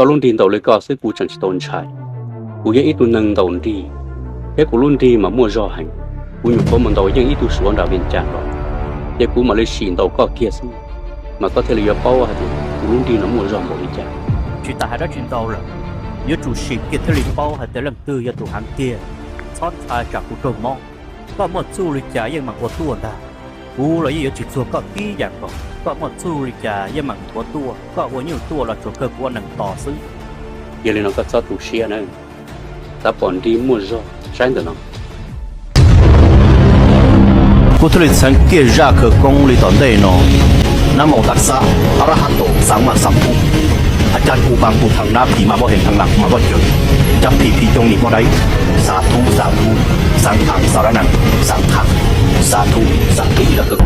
Koj lub nrig ntaus li koj xwb kuv tseem tsis tau ntshai. Kuv yog ib tug neeg ntaus nrig, thiab kuv lub nrig mas muaj zog heev. Kuv nyuam qhuav mus ntaus yeej ib tug Suav nram Vias Cas los, ces kuv mam li sim ntaus koj kiag xwb, mas koj thiaj li yuav paub hais tias kuv lub nrig no muaj zog npaum li cas. Tsis tas hais dab tsi ntau lawm, yuav tsum sim kiag thiaj li paub hais tias leej twg yog tus heev tiag. Txhob ntshai tsam kuv raug mob. Koj muaj txuj li cas yeej meem ua tuaj ntag. Kuv los yeej yuav tsis txuag koj tib yam nkaus. Koj muaj txuj li cas yeej meem ua tuaj, koj ua nyuj tuaj los tsuas kawg kuv ua nees tos xwb. Yog li no koj txhob tu siab na. Xav pom nrig muaj zog saib ntawm no. Kuv thiaj li txheev kiag zaj khawv koob li tom ntej no. Nab moo tab xab, a rab hab tom, xaav maaj xaav pub, a caj u paab pub thaj nab phim maaj pob heev thaj laam maaj pob cawv, caj phim phim coob nim pob daib, xaav thub xaav thub, xaav thaj xaav dab neeg, xaav thaj xaav thub xaav thub ib tag kawg.